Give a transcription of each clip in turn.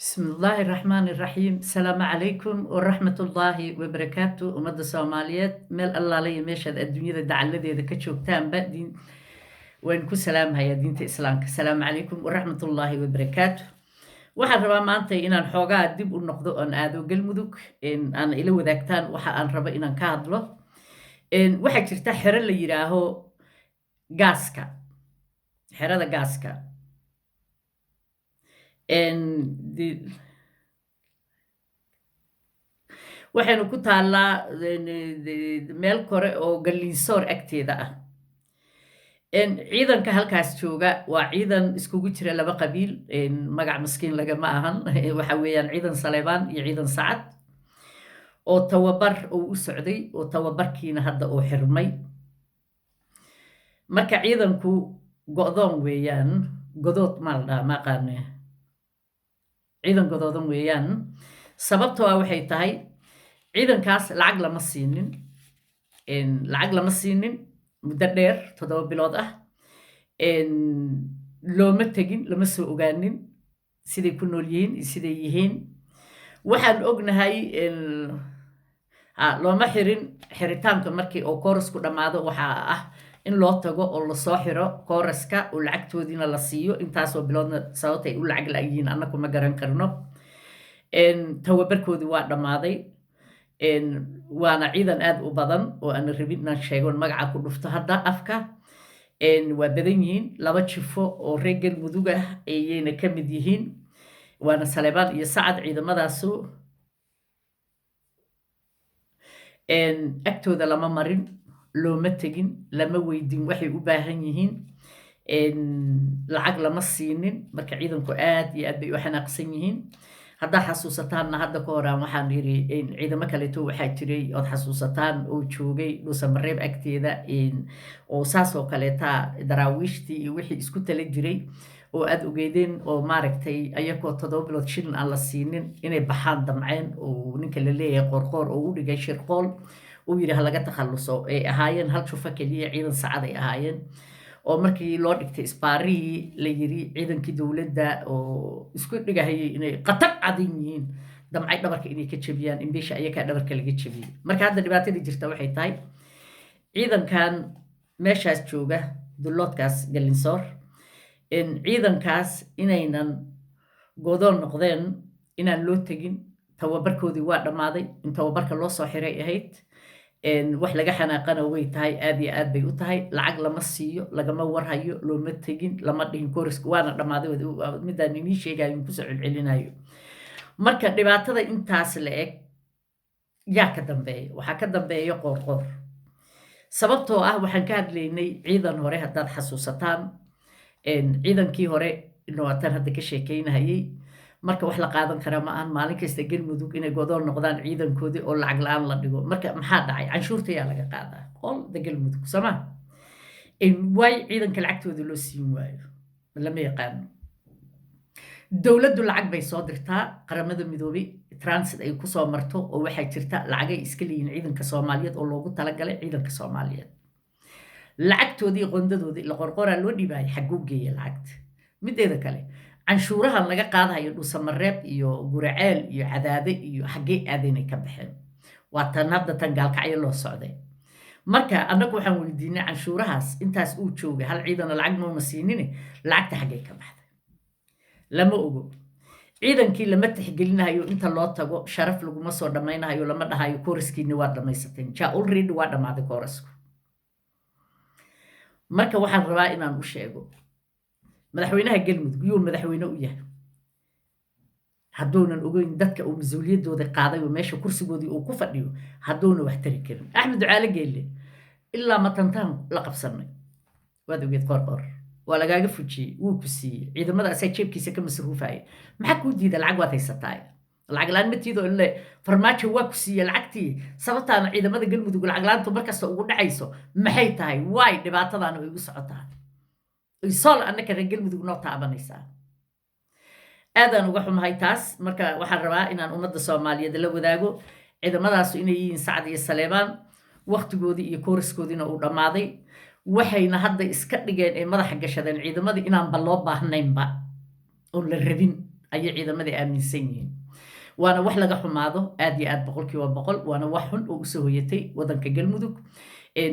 Bismi illaahi raxmaani raxiim. Asalaamu calaykum waraxmatullaahi wabarakaatu. Ummadda Soomaaliyeed meel allaale iyo meeshaad adduunyada dacaladeeda ka joogtaanba, diin waan ku salaamhayaa, diinta Islaamka. Asalaamu calaykum waraxmatullaahi wabarakaatu. Waxaan rabaa maanta inaan xoogaa dib u noqdo oon aado Galmudug, aan ila wadaagtaan waxa aan rabo inaan ka hadlo. Waxaa jirta xero la yidhaaho Gaaska, xerada Gaaska. Waxaynu ku taallaa meel kore oo Galliinsoor agteeda ah. Ciidanka halkaas jooga waa ciidan iskugu jira laba qabiil, magac maskiin lagama ahan. Waxa weeyaan ciidan Saleebaan iyo ciidan Sacad oo tababar uu u socday, oo tababarkiina hadda uu xirmay. Marka ciidanku go'doon weeyaan, godood maa la dhahaa, maaqaane, ciidan godoodan weeyaan. Sababtoo ah waxay tahay ciidankaas lacag lama siinin, lacag lama siinin muddo dheer, 7 bilood ah. Looma tegin, lama soo ogaanin siday ku nool yihiin iyo siday yihiin. Waxaan ognahay looma xirin. Xiritaanka markii oo koorasku dhammaado waxaa ah in loo tago oo lasoo xiro kooraska oo lacagtoodiina la siiyo. Intaasoo biloodna sababtay u lacag la-yihiin annaku ma garan karno. Tababarkoodii waa dhammaaday, waana ciidan aad u badan oo aan rabin inaan sheegon magaca ku dhufto hadda afka. Waa badan yihiin, laba jifo oo reer Galmudug ah ayayna ka mid yihiin, waana Saleebaan iyo Sacad ciidamadaasu. Agtooda lama marin, looma tegin, lama weydin waxay u baahan yihiin, lacag lama siinin. Marka ciidanku aad iyo aad bay u xanaaqsan yihiin. Haddaa xasuusataanna, hadda ka horaan waxaan yidhi ciidamo kaleeto waxaa jiray ood xasuusataan oo joogay Dhuusamareeb agteeda, oo saas oo kaleeta daraawiishtii iyo wixii isku tala jiray oo aad ogeydeen, oo maaragtay ayagoo 7 bilood shilin aan la siinin inay baxaan damceen, oo ninka la leeyahay Qoorqoor oo u dhigay shirqool, uu yidhi ha laga takhalluso. Ay ahaayeen hal jufo keliya, ciidan Sacad ay ahaayeen, oo markii loo dhigtay isbaarihii la yiri ciidankii dowladda oo isku dhigahayay inay khatar cadan yihiin, damcay dhabarka inay ka jebiyaan in beesha ayakaa dhabarka laga jebiyey. Marka hadda dhibaatada jirta waxay tahay ciidankan meeshaas jooga, dulloodkaas Galinsoor, ciidankaas inaynan godoon noqdeen, inaan loo tegin. Tababarkoodii waa dhammaaday, in tababarka loo soo xiray ahayd. Wax laga xanaaqana way tahay, aad iyo aad bay u tahay. Lacag lama siiyo, lagama warhayo, looma tegin, lama dhihin kooriska waana dhammaaday. Midaan inii sheegayo kusoo celcelinayo. Marka dhibaatada intaas la eg yaa ka dambeeya? Waxaa ka dambeeya Qoorqoor. Sababtoo ah waxaan ka hadlaynay ciidan hore, haddaad xasuusataan, ciidankii hore waataan hadda ka sheekeynahayay. Marka wax la qaadan karaa ma ahan maalin kasta Galmudug inay godoon noqdaan ciidankoodii oo lacag la-aan la dhigo. Marka maxaa dhacay? Canshuurta yaa laga qaadaa? Qolda Galmudug sooma waay? Ciidanka lacagtooda loo siin waayo lama yaqaano. Dowladdu lacag bay soo dirtaa, Qaramada Midoobay transit ay kusoo marto, oo waxaa jirta lacagay iska leeyihiin ciidanka Soomaaliyeed oo loogu talagalay ciidanka Soomaaliyeed lacagtoodii, qondadoodii la Qorqoraa loo dhiibaayay. Xagguu geeya lacagta? Mideeda kale, canshuurahan laga qaadahayo Dhuusamareeb iyo Guraceel iyo Cadaade iyo xaggee aadaynay ka baxeen? Waa tan hadda tan Gaalkacyo loo socday. Marka annagu waxaan weydiinay canshuurahaas intaas uu joogay hal ciidana lacag nooma siinine, lacagta xaggee ka baxday? Lama ogo. Ciidankii lama tixgelinahayo, inta loo tago sharaf laguma soo dhammaynahayo, lama dhahayo kooraskiini waa dhammaysateen. Ja, already waa dhammaaday koorasku. Marka waxaan rabaa inaan u sheego madaxweynaha Galmudug, yuu madaxweyne u yahay hadduunan ogeyn dadka uu mas-uuliyaddooda qaaday oo meesha kursigoodii uu ku fadhiyo, hadduuna wax tari karin? Axmed Ducaale Geelle ilaa matantaan la qabsanay, waad ogeed. Qoorqoor waa lagaaga fujiyey, wuu ku siiyey ciidamada, asaa jeebkiisa ka masruufaya. Maxaa kuu diida? Lacag waad haysataa, lacag la-aan ma tiido ile Farmaajo waa ku siiyey lacagtii. Sababtaana ciidamada Galmudug lacag la-aantu markasta ugu dhacayso maxay tahay? Waay dhibaatadaana ay ugu socotaa sool annaka reer Galmudug noo taabanaysaa? Aadaan uga xumahay taas. Marka waxaan rabaa inaan ummadda Soomaaliyeed la wadaago ciidamadaasu inay yihiin Sacad iyo Saleebaan, waktigoodii iyo kooriskoodiina uu dhammaaday. Waxayna hadda iska dhigeen ay madaxa gashadeen ciidamadii inaanba loo baahnaynba oon la rabin. Ayay ciidamadii aaminsan yihiin. Waana wax laga xumaado aad iyo aad, 100%. Waana wax xun oo usoo hoyatay waddanka Galmudug.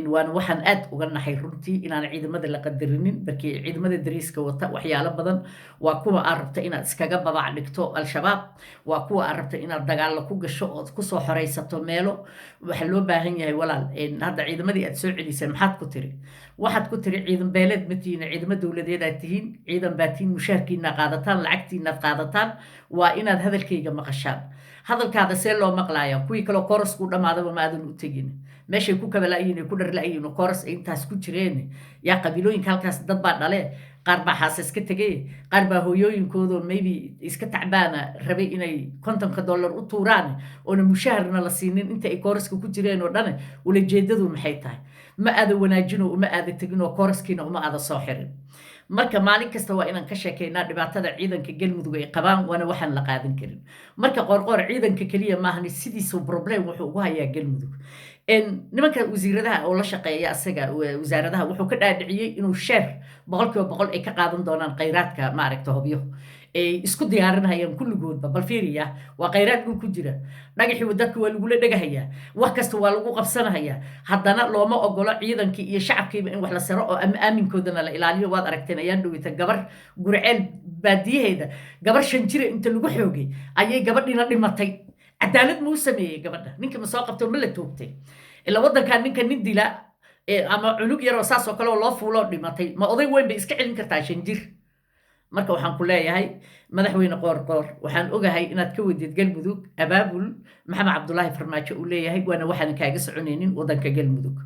Waana waxaan aad uga naxay runtii inaan ciidamada la qadarinin. Markii ciidamada dariiska wata waxyaalo badan waa kuwa aad rabta inaad iskaga babac dhigto Al-Shabaab, waa kuwa aad rabta inaad dagaallo ku gasho ood kusoo xoreysato meelo. Waxaa loo baahan yahay, walaal, hadda ciidamadii aad soo celisay maxaad ku tiri? Waxaad ku tiri: "Ciidan beeleed ma tihiin, ciidamo dowladeed aad tihiin, ciidan baa tihiin, mushaharkiinaad qaadataan, lacagtiinaad qaadataan, waa inaad hadalkayga maqashaan." Hadalkaada see loo maqlaaya? Kuwii kaloo koorasku dhammaadaba ma aadan u tegin. Meeshay ku kabala'yiin, ay ku dharla'yiin oo kooras ay intaas ku jireen. Yaa qabiilooyinka halkaas dad baa dhale, qaar baa xaasas ka tegay, qaar baa hooyooyinkoodoo maybe iska tacbaana rabay inay $50 u tuuraan, oona mushaharna la siinin inta ay kooraska ku jireen oo dhan. Ulajeedadu maxay tahay? Ma aada wanaajinoo uma aada tegin oo kooraskiina uma aada soo xirin. Marka maalin kasta waa inaan ka sheekeynaa dhibaatada ciidanka Galmudug ay qabaan, waana waxaan la qaadan karin. Marka Qoorqoor ciidanka keliya maahan, sidiisu problem wuxuu ugu hayaa Galmudug. Nimanka wasiiradaha oo la shaqeeya asaga, wasaaradaha, wuxuu ka dhaadhiciyey inuu share 100% ay ka qaadan doonaan khayraadka, maaragta, Hobyo ay isku diyaarinayaan kulligoodba. Bal fiiriya, waa khayraad dhul ku jira. Dhagaxii dadka waa lagula dhegahayaa, wax kasta waa lagu qabsanahayaa, haddana looma ogolo ciidankii iyo shacabkiiba in wax la saro oo ama aaminkoodana la ilaaliyo. Waad aragteen, ayaan dhoweyta gabar Gurceel baadiyaheeda gabar 5 jira inta lagu xoogay ayay gabadhiina dhimatay. Cadaalad muu sameeyey gabadha? Ninka ma soo qabto? Ma la toogtay? Ila waddankan ninka nin dila ama cunug yaroo saas oo kale oo loo fuuloo dhimatay, ma oday weyn bay iska celin kartaa 5 jir? Marka waxaan ku leeyahay, madaxweyne Qoorqoor, waxaan ogahay inaad ka wadid Galmudug abaabul Maxamed Cabdulaahi Farmaajo uu leeyahay, waana waxaanan kaaga soconaynin waddanka Galmudug.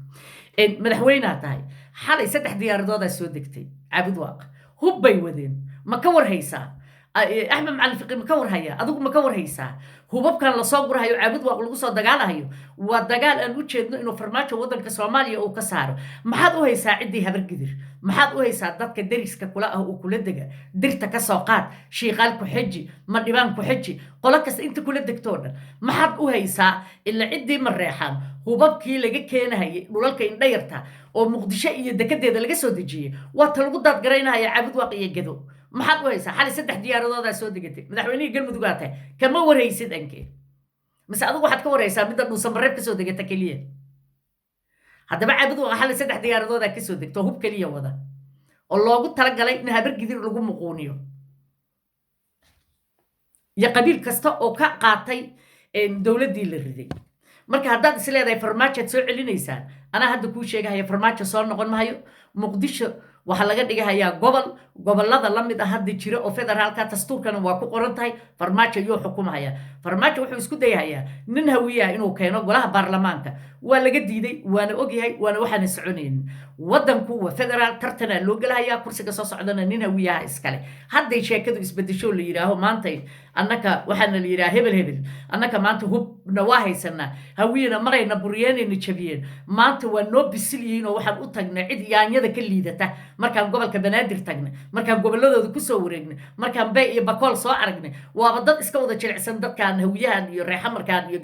Madaxweynea tahay. Xalay saddex diyaaradoodaa soo degtay Caabudwaaq, hub bay wadeen. Ma ka war haysaa? Axmed Macalin Fiqi ma ka war hayaa? Adigu ma ka war haysaa hubabkan lasoo gurahayo, Caabudwaaq lagu soo dagaalahayo? Waa dagaal aan u jeedno inuu Farmaajo waddanka Soomaaliya uu ka saaro. Maxaad u haysaa ciddii Habargidir? Maxaad u haysaa dadka deriska kula ah oo kula dega? Dirta ka soo qaad, Shiiqaal ku xeji, Madhibaan ku xeji, qolo kasta inta kula degtoo dhan maxaad u haysaa? Ila ciddii Mareexaan hubabkii laga keenahayay dhulalka indhayarta oo Muqdisho iyo dekedeeda laga soo dejiyey waa ta lagu daadgaraynahaya Caabudwaaq iyo Gedo. Maxaad u haysaa? Xalay saddex diyaaradoodaa soo degatay. Madaxweynihii Galmudugaa tahay, kama warhaysid anke? Mise adigu waxaad ka warhaysaa midda Dhuusamareeb kasoo degata keliya? Haddaba Caabudwaaq xalay saddex diyaaradoodaa kasoo degto, hub keliya wada oo loogu talagalay in Habargidir lagu muquuniyo iyo qabiil kasta oo ka qaatay dowladdii la riday. Marka haddaad is leedahay Farmaajoad soo celinaysaan, anaa hadda kuu sheegahaya, Farmaajo soo noqon mahayo. Muqdisho waxaa laga dhigahayaa gobol gobollada la mid ah hadda jira oo federaalka, dastuurkana waa ku qoran tahay. Farmaajo yuu xukumahaya? Farmaajo wuxuu isku dayahayaa nin Hawiyaha inuu keeno golaha baarlamaanka. Waa laga diiday, waana ogyahay, waana waxaana soconaynin. Waddanku waa federaal, tartanaa loo gelahayaa, kursiga soo socdana nin Hawiyaha iskale. Hadday sheekadu isbedesho la yidhaaho maantay annaka waxaana la yidhaha hebel hebel, annaka maanta hubna waa haysanaa, Hawiyena marayna buryeenayna jabiyeen, maanta waa noo bisil yihiin oo waxaan u tagnay cid yaanyada ka liidata. Markaan gobolka Banaadir tagnay, markaan gobolladooda kusoo wareegnay, markaan Bay iyo Bakool soo aragnay, waaba dad iska wada jilicsan dadkan Hawiyahan iyo Reexamarkan iyo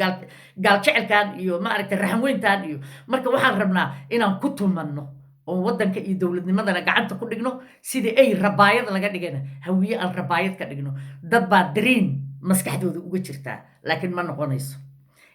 Gaaljecelkan iyo, maaragtay, Raxanweyntan iyo. Marka waxaan rabnaa inaan ku tumanno oo waddanka iyo dowladnimadana gacanta ku dhigno, sidii ay rabaayad laga dhigana Hawiye aan rabaayad ka dhigno. Dad baa dariin maskaxdooda uga jirtaa, laakiin ma noqonayso.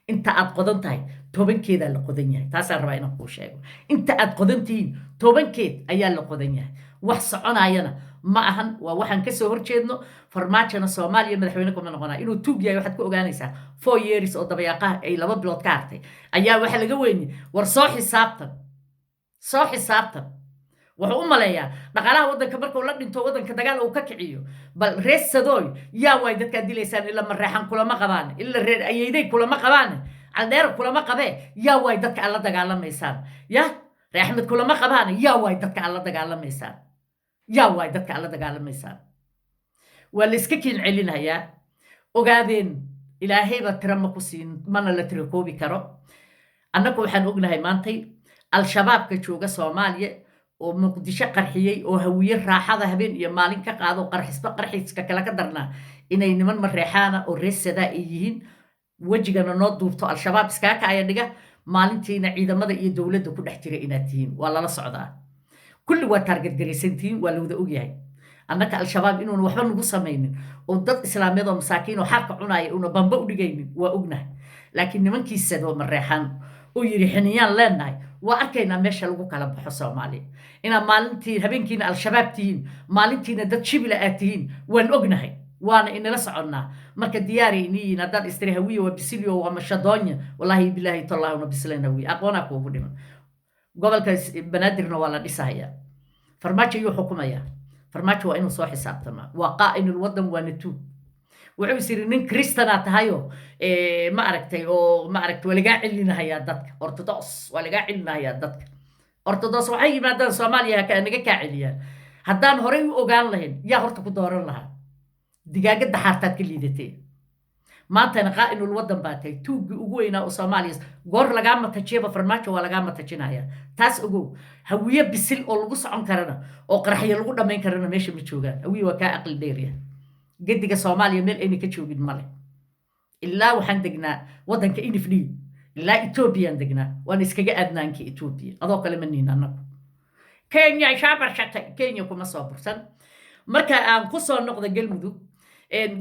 Inta aad qodan tahay tobankeedaa la qodan yahay. Taasaan rabaa inaan kuu sheego. Inta aad qodan tihiin tobankeed ayaa la qodan yahay. Wax soconayana ma ahan, waa waxaan kasoo horjeedno. Farmaajona Soomaaliya madaxweyne kuma noqonaya. Inuu tuug yahay waxaad ku ogaanaysaa 4 years oo dabayaaqaha ay 2 bilood ka hartay ayaa waxaa laga weynay: "War soo xisaabtan, soo xisaabtan." Wuxuu u maleeyaa dhaqaalaha waddanka markuu la dhinto, waddanka dagaal uu ka kiciyo. Bal reer Sadooy yaa waay dadkaad dilaysaan? Ila Mareexan kulama qabaan, ila reer Ayeyday kulama qabaan, Caldheera kulama qabee, yaa waay dadka aad la dagaalamaysaan? Ya reer Axmed kulama qabaan, yaa waay dadka aad la dagaalamaysaan? Yaa waay dadka aad la dagaalamaysaan? Waa la iska kiin celinayaa. Ogaadeen ilaahayba tira ma ku siin, mana la tira koobi karo. Annagu waxaan ognahay maantay Al-Shabaabka jooga Soomaaliya oo Muqdisho qarxiyey oo Hawiye raaxada habeen iyo maalin ka qaado, qarxisba qarxiska kale ka darnaa, inay niman Mareexaana oo reesadaa ay yihiin. Wejigana noo duubto, Al-Shabaab iskaga kacaya dhiga, maalintiina ciidamada iyo dowladda ku dhex jira inaad tihiin waa lala socdaa. Kulli waa target garaysantihiin, waa la wada ogyahay. Annaka Al-Shabaab inuuna waxba nagu samaynin oo dad Islaameed oo masaakiin oo xaarka cunaaya uuna bamba u dhigaynin waa ognahay, laakiin nimankii Sadoo Mareexaan oo yidhi xiniyaan leenahay, waa arkaynaa meesha lagu kala baxo. Soomaaliya inaad maalintii habeenkiina Al-Shabaab tihiin, maalintiina dad shibila aad tihiin, waan ognahay, waana inala soconnaa. Marka diyaaray iniyiin haddaad istiri Hawiye waa bisilyo, waa mashadoonya. Wallaahi, bilaahi, tallaahi, una bislayn. Hawiye aqoonaa kuugu dhiman. Gobolka Banaadirna waa la dhisahayaa. Farmaajo yuu xukumayaa? Farmaajo waa inuu soo xisaabtamaa. Waa qaa'inul waddan, waana tuug. Wuxuu is yidhi nin Kristanaa tahayo, ma aragtay, oo ma aragtay, waa lagaa celinahayaa dadka Orthodox, waa lagaa celinahayaa dadka Orthodox. Waxay yimaadaan Soomaaliya naga kaa celiyaan. Haddaan horey u ogaan lahayn, yaa horta ku dooran lahaa? Digaagadda xaartaad ka liidatee. Maantana qaa'inul waddan baa tahay, tuuggii ugu weynaa oo Soomaaliya. Goor lagaa matajiyaba, Farmaajo waa lagaa matajinaya, taas ogow. Hawiye bisil oo lagu socon karana oo qaraxyo lagu dhammayn karana meesha ma joogaan. Hawiye waa kaa aqli dheerya. Gediga Soomaaliya meel ayna ka joogin male. Ilaa waxaan degnaa waddanka NFD, ilaa Etoobiyaan degnaa, waan iskaga aadnaanka Etoobiya. Adoo kale ma nihin annagu. Kenya shaa barshatay, Kenya kuma soo bursan. Marka aan ku soo noqda Galmudug,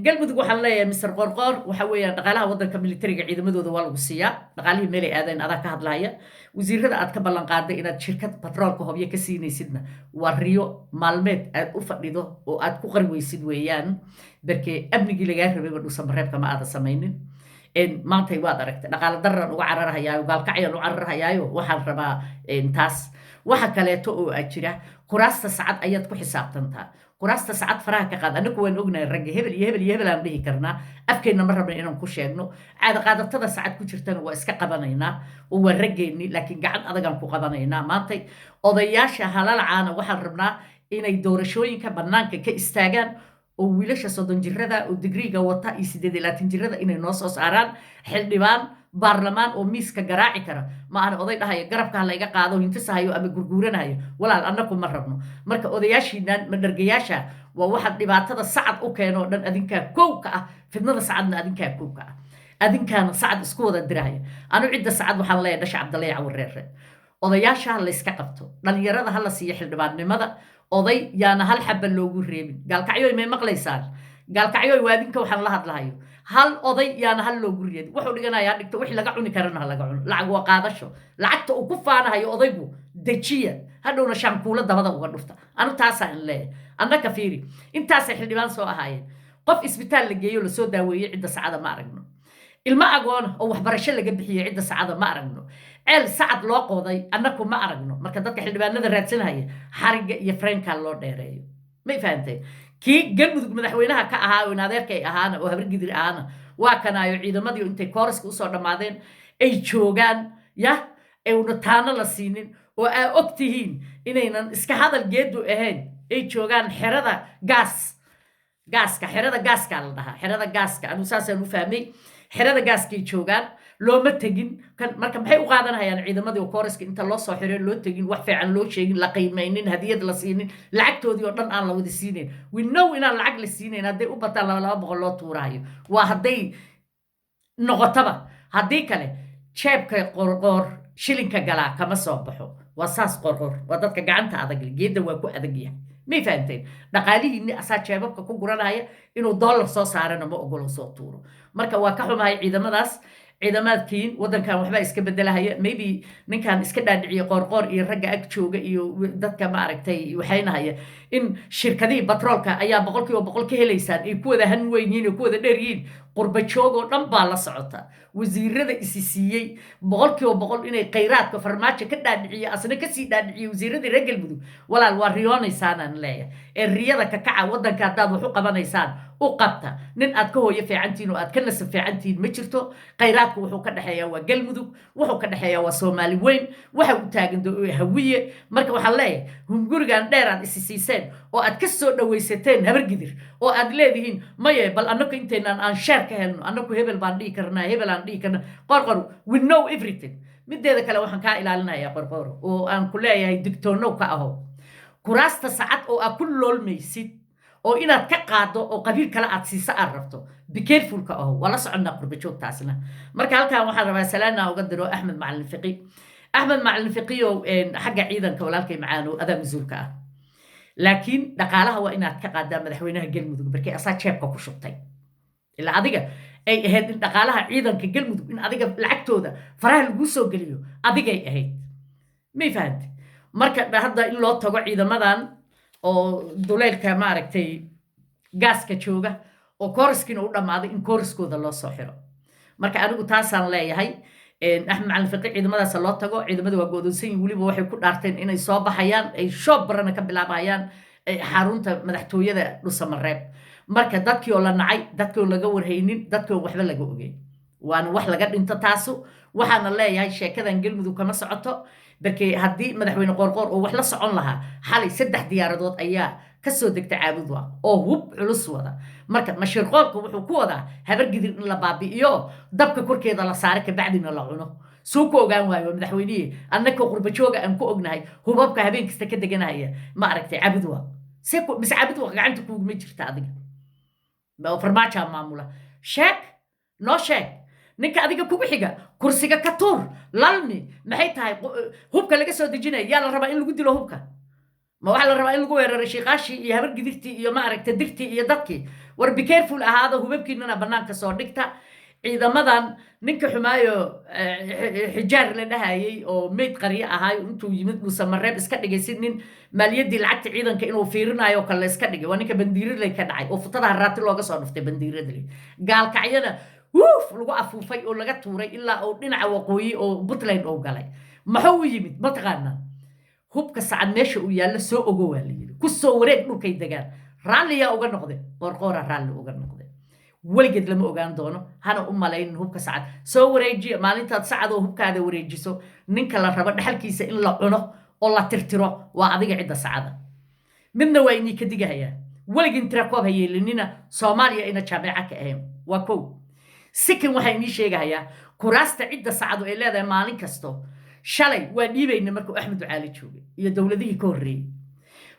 Galmudug waxaan leeyahay Mister Qorqoor, waxa weeyaan dhaqaalaha waddanka militariga ciidamadooda waa lagu siiyaa. Dhaqaalihii meelay aadeen adaa ka hadlaya. Wasiirada aad ka ballan qaaday inaad shirkad batroolka Hobyo ka siinaysidna waa riyo maalmeed aad u fadhido oo aad ku qarweysid weeyaan. Barkee amnigii lagaa rabayba Dhuusamareebka ma aada samaynin. Maantay waad aragtay, dhaqaalo daran uga cararhayaayo, Gaalkacyaan u cararhayaayo. Waxaan rabaa taas. Waxa kaleeto oo aad jira, kuraasta Sacad ayaad ku xisaabtantaa. Kuraasta Sacad faraha ka qaad. Annagu waan ognahay ragga hebel iyo hebel iyo hebel aan dhihi karnaa, afkeenna ma rabna inaan ku sheegno. Caada qaadatada Sacad ku jirtana waa iska qabanaynaa oo waa raggeenni, laakiin gacan adagaan ku qabanaynaa. Maantay odayaasha halalcaana waxaan rabnaa inay doorashooyinka bannaanka ka istaagaan oo wiilasha 30 jirada oo digriiga wata iyo 28 jirada inay noo soo saaraan xildhibaan baarlamaan oo miiska garaaci kara. Ma ahna oday dhahayo garabka ha layga qaado, hintisahayo ama gurguuranayo. Walaal, annaku ma rabno. Marka odayaashiinan madhargayaasha waa waxa dhibaatada Sacad u keeno o dhan. Adinkaa kow ka ah fidnada Sacadna, adinkaa kow ka ah, adinkaana Sacad isku wada dirahaya. Anu cidda Sacad waxaan leeyahay, dhasha Cabdalla Cawareere, odayaasha ha layska qabto, dhalinyarada ha la siiyo xildhibaannimada. Oday yaana hal xaba loogu reebin. Gaalkacyoy, may maqlaysaan? Gaalkacyoy, waa adinka waxaan la hadlahayo. Hal oday yaana hal loogu reebin. Wuxuu dhiganayaa dhigto, wixii laga cuni karana ha laga cuno. Lacag waa qaadasho. Lacagta uu ku faanahayo odaygu dejiya, hadhowna shaankuula dabada uga dhufta. Anu taasaa in leeyahay. Annaka fiiri, intaasay xildhibaan soo ahaayeen. Qof isbitaal la geeyo, lasoo daaweeyey cidda Sacada ma aragno. Ilmo agoona oo waxbarasho laga bixiyey cidda Sacada ma aragno. Ceel Sacad loo qooday annaku ma aragno. Marka dadka xildhibaanada raadsanaya, xarigga iyo freenkaa loo dheereeyo. May fahanteen? Kii Galmudug madaxweynaha ka ahaa oo inadeerkay ahaana oo Habargidir ahaana waa kanaayo. Ciidamadii intay kooriska usoo dhammaadeen ay joogaan yah, una taano la siinin oo aa og tihiin inaynan iska hadal geedu ahayn, ay joogaan xerada gaas gaaska, xerada gaaskaa la dhahaa, xerada gaaska. Anigu saasaan u fahmay. Xerada gaaskay joogaan, looma tegin. Marka maxay u qaadanayaan ciidamadii oo kooriska inta loo soo xiray loo tegin, wax fiican loo sheegin, la qiimaynin, hadiyad la siinin, lacagtoodii oo dhan aan la wada siinayn? We know inaan lacag la siinayn. Hadday u bataan 200 loo tuuraayo, waa hadday noqotaba. Haddii kale jeebka Qorqoor shilinka galaa kama soo baxo. Waa saas. Qorqor waa dadka gacanta adag, geedda waa ku adag yahay. May fahamteen? Dhaqaalihiinni asaa jeebabka ku guranaya. Inuu dollar soo saarana ma ogolo, soo tuuro. Marka waa ka xumahay ciidamadaas. Ciidamaadkiin waddankan waxbaa iska bedelahaya. Maybe ninkan iska dhaadhiciye Qoorqoor iyo ragga ag jooga iyo dadka, ma aragtay, waxaynahaya in shirkadihii batroolka ayaa 100% ka helaysaan, ay ku wada han weyn yihiin oo ku wada dheer yihiin. Qurba joog oo dhan baa la socota. Wasiirada isi siiyey 100% inay khayraadka Farmaajo ka dhaadhiciye, asna kasii dhaadhiciye wasiiradii reer Galmudug. Walaal, waa riyoonaysaanaan leeyahay ee riyada ka kaca. Waddanka haddaad wax u qabanaysaan, u qabta. Nin aad ka hooyo fiicantihiin oo aad ka nasab fiicantihiin ma jirto. Khayraadku wuxuu ka dhexeeyaa waa Galmudug, wuxuu ka dhexeeyaa waa Soomaali weyn, waxa u taagan Hawiye. Marka waxaan leeyahay, hungurigan dheer aad isi siiseen oo aad ka soo dhawaysateen Habargidir oo aad leedihiin maye, bal annaku intaynaan aan sheer ka helno, annaku hebel baan dhihi karnaa, hebel aan dhihi karnaa. Qorqor, we know everything. Mideeda kale, waxaan kaa ilaalinayaa Qorqor oo aan ku leeyahay, digtoonow ka aho kuraasta Sacad oo aad ku loolmaysid oo inaad ka qaado oo qabiil kale aad siisa aad rabto. Be careful ka aho. Waa la soconnaa qurba joogtaasna. Marka halkan waxaan rabaa salaana uga diro Axmed Macalin Fiqi. Axmed Macalin Fiqiyow, xagga ciidanka, walaalkay macaano, adaa mas-uulka ah. Laakiin dhaqaalaha waa inaad ka qaadaa madaxweynaha Galmudug, markii asaa jeebka ku shubtay. Ilaa adiga ay ahayd in dhaqaalaha ciidanka Galmudug in adiga lacagtooda faraha laguu soo geliyo, adigay ahayd. May fahamte? Marka hadda in loo tago ciidamadan oo duleylka, maaragtay, gaaska jooga oo kooriskiina u dhammaaday, in kooriskooda loo soo xiro. Marka anigu taasaan leeyahay, Axmed Macalin Fiqi ciidamadaas loo tago. Ciidamada waa go'doonsan yihin. Weliba waxay ku dhaarteen inay soo baxayaan, ay shoob barana ka bilaabayaan xarunta madaxtooyada Dhusamareeb. Marka dadkii oo la nacay, dadkii oo laga warhaynin, dadkii oo waxba laga ogeyn, waana wax laga dhinto taasu. Waxaana leeyahay, sheekadan Galmudug kama socoto. Barkee haddii madaxweyne Qoorqoor oo wax la socon lahaa, xalay saddex diyaaradood ayaa kasoo degta Caabudwaaq oo hub culus wada. Marka mashirqoolka wuxuu ku wadaa Habargidir in la baabi'iyo, dabka korkeeda la saaro, kabacdina la cuno. Suu ku ogaan waayo madaxweynihii? Annaka qurbajooga aan ku ognahay hubabka habeen kasta ka deganaya, ma aragtay, Caabudwaaq. Mise Caabudwaaq gacanta kuuguma jirta adiga, Farmaajaa maamula? Sheeg, noo sheeg. Ninka adiga kugu xiga kursiga ka tuur lalmi. Maxay tahay hubka laga soo dejinaya? Yaa la rabaa in lagu dilo hubka? Ma waxaa la rabaa in lagu weeraro Shiiqaashii iyo Habargidirtii iyo, maaragta, Dirtii iyo dadkii? War be careful ahaado, hubabkiinana bannaanka soo dhigta. Ciidamadan ninka xumaayo Xijaar la dhahayay oo meyd qaryo ahaayo, intuu yimid Dhuusamareeb iska dhigay si nin maaliyaddii lacagta ciidanka inuu fiirinayo kale iska dhigay, waa ninka Bandiiradley ka dhacay oo futada haraati looga soo dhuftay Bandiiradley. Gaalkacyana wuuf lagu afuufay oo laga tuuray ilaa uu dhinaca waqooyi oo Puntland uu galay. Maxuu u yimid mataqaanaa? Hubka Sacad meesha uu yaallo soo ogo waa la yidhi, ku soo wareeg dhulkay degaan. Raalliyaa uga noqde? Qoorqoora raalli uga noqde. Weligeed lama ogaan doono. Hana u malaynin hubka Sacad soo wareejiya. Maalintaad Sacad oo hubkaada wareejiso, ninka la rabo dhexalkiisa in la cuno oo la tirtiro waa adiga, cidda Sacada. Midna waa inii ka digahayaa: weligin tirakoob ha yeelinina Soomaaliya ina jameeco ka ahayn. Waa kow. Sikin waxaa inii sheegahayaa, kuraasta cidda Sacadu ay leedahay maalin kasto shalay waa dhiibayna markuu Axmed Ducaali joogay iyo dowladihii ka horreeyey.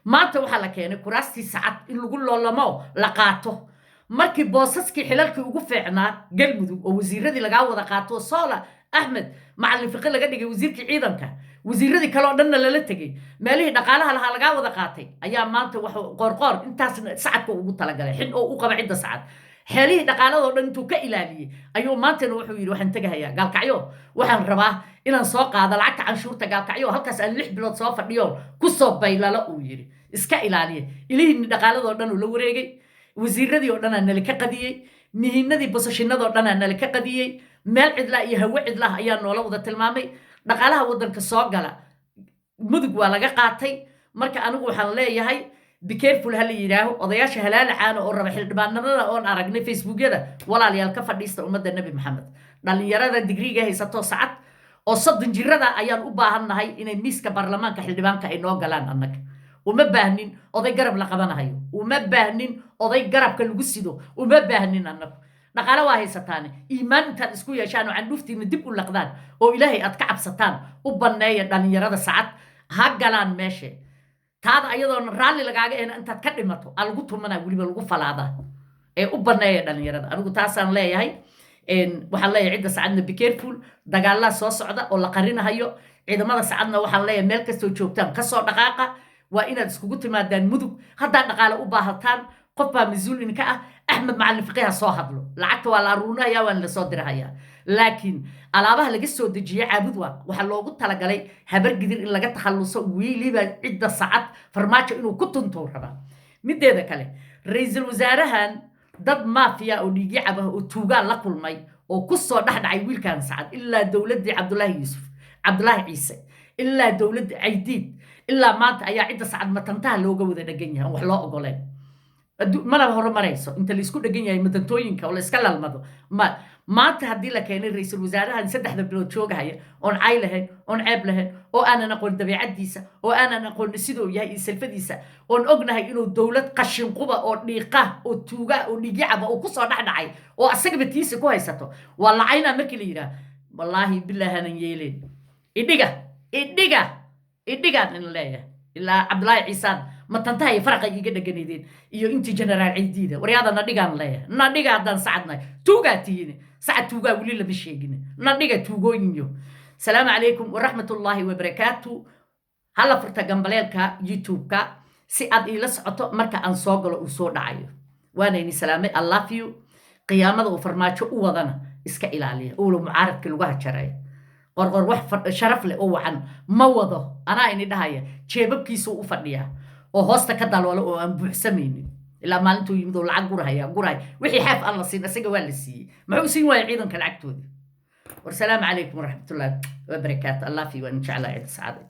Maanta waxaa la keenay kuraastii Sacad in lagu loolamo, la qaato. Markii boosaskii xilalkii ugu fiicnaa Galmudug oo wasiiradii lagaa wada qaato, soola Axmed Macalin Fiqi laga dhigay wasiirkii ciidanka, wasiiradii kale oo dhanna lala tegey, meelihii dhaqaalaha lahaa lagaa wada qaatay, ayaa maanta wax Qoorqoor intaasna Sacadka ugu talagalay xin oo u qaba cidda Sacad, xeelihii dhaqaaladoo dhan intuu ka ilaaliyey, ayuu maantana wuxuu yidhi: "Waxaan tegahayaa Gaalkacyo, waxaan rabaa inaan soo qaado lacagta canshuurta Gaalkacyo, halkaas aan 6 bilood soo fadhiyo kusoo baylalo," uu yidhi. Iska ilaaliya. Ilihiinni dhaqaaladoo dhan uu la wareegay, wasiiradii oo dhanaa nala ka qadiyey, mihiinadii bosashinadoo dhanaa nala ka qadiyey. Meel cidlaa iyo hawe cidlah ayaa noola wada tilmaamay. Dhaqaalaha waddanka soo gala Mudug waa laga qaatay. Marka anigu waxaan leeyahay, be careful. Ha la yidhaaho odayaasha halaalacaana oo raba xildhibaanimada oon aragnay Facebookyada, walaalayaal, ka fadhiista ummadda Nebi Maxamed. Dhallinyarada digriiga haysato Sacad oo 30 jirada ayaan u baahannahay inay miiska baarlamaanka xildhibaanka ay noo galaan. Annaga uma baahnin oday garab la qabanahayo, uma baahnin oday garabka lagu sido, uma baahnin. Annagu dhaqaale waa haysataane, iimaan intaad isku yeeshaan oo candhuuftiina dib u laqdaan oo Ilaahay aad ka cabsataan, u banneeya dhallinyarada Sacad, ha galaan meeshe. Taada ayadoona raalli lagaaga ehna intaad ka dhimato aa lagu tumanaa, weliba lagu falaadaa. Ee u banneeya dhallinyarada. Anigu taasaan leeyahay. Waxaan leeyahay cidda Sacadna, be careful. Dagaalaa soo socda oo la qarinahayo. Ciidamada Sacadna waxaan leeyahay, meel kastoo joogtaan kasoo dhaqaaqa. Waa inaad iskugu timaadaan Mudug. Haddaad dhaqaale u baahataan, qof baa mas-uul idinka ah. Axmed Macalin Fiqiha soo hadlo, lacagta waa la aruurinaya, waana lasoo dirhayaa. Laakiin alaabaha laga soo dejiye Caabudwaaq waxaa loogu talagalay Habargidir in laga takhalluso, weliba cidda Sacad Farmaajo inuu ku tuntuu rabaa. Mideeda kale, ra-iisul wasaarahan dad maafiya oo dhiigyacab ah oo tuugaan la kulmay oo ku soo dhex dhacay wiilkan Sacad, ilaa dowladdii Cabdulaahi Yuusuf, Cabdulaahi Ciise, ilaa dowladda Caydiid, ilaa maanta ayaa cidda Sacad matantaha looga wada dhegan yahay, on wax loo ogoleen. Manaba horumarayso inta laisku dhegan yahay matantooyinka oo la iska lalmado. Ma maanta haddii la keenay ra-iisul wasaarahan 3da bilood joogahaya, oon cay lahayn, oon ceeb lahayn, oo aanan aqoon dabeicaddiisa, oo aanan aqoon siduu yahay iyo salfadiisa, oon ognahay inuu dowlad qashinquba oo dhiiqa oo tuuga oo dhiigyacaba oo kusoo dhexdhacay oo asagaba tiisa ku haysato, waa lacaynaa markii la yidhaah. Wallaahi bilaahanan yeeleen. Idhiga, idhiga, idhigaan in leeyahay. Ilaa Cabdulaahi Ciisaan matantaha iyo faraqa iiga dheganaydeen iyo intii Generaal Caydiida. Waryaada, na dhigaan leeyahay, na dhiga. Haddaan Sacadnahay, tuugaa tihiin. Sacad tuugaa weli lama sheegin. Na dhiga, tuugooyinyo. Salaamu calaykum waraxmatullaahi wabarakaatu. Hala furta gambaleelka YouTube-ka. si aad iila socoto marka aan soo galo uu soo dhacayo. Waanayni salaamay. I love you. Qiyaamada uu Farmaajo u wadana iska ilaaliya. Uula mucaaradka lagu hajaraya, Qorqor wax sharaf leh oo wacan ma wado. Anaa ini dhahaya, jeebabkiisuu u fadhiyaa oo hoosta ka daloola oo aan buuxsamaynin. Ilaa maalintuu yimid oo lacag gurahaya gurahaya. Wixii Xaaf aan la siin, isaga waa la siiyey. Muxuu siin waaya ciidanka lacagtoodii? War salaamu calaykum waraxmatullahi wabarakaatu. I love you. Waan jeclaa cid sacaaday.